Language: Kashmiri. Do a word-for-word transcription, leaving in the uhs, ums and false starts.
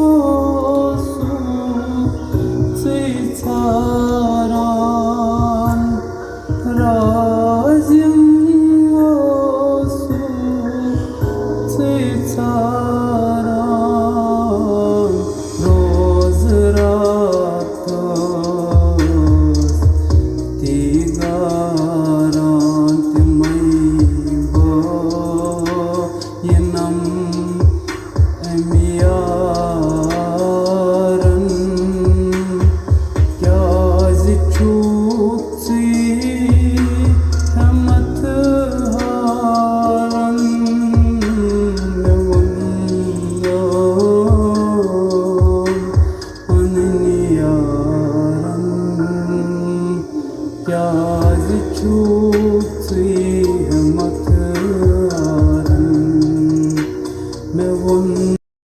اوسُکھ ژٕے ژھاران، رازِم اوسُکھ ژٕے ژھاران، روزٕ راتھ ٲس تی گاران تِمَے بٲینَم اَمہِ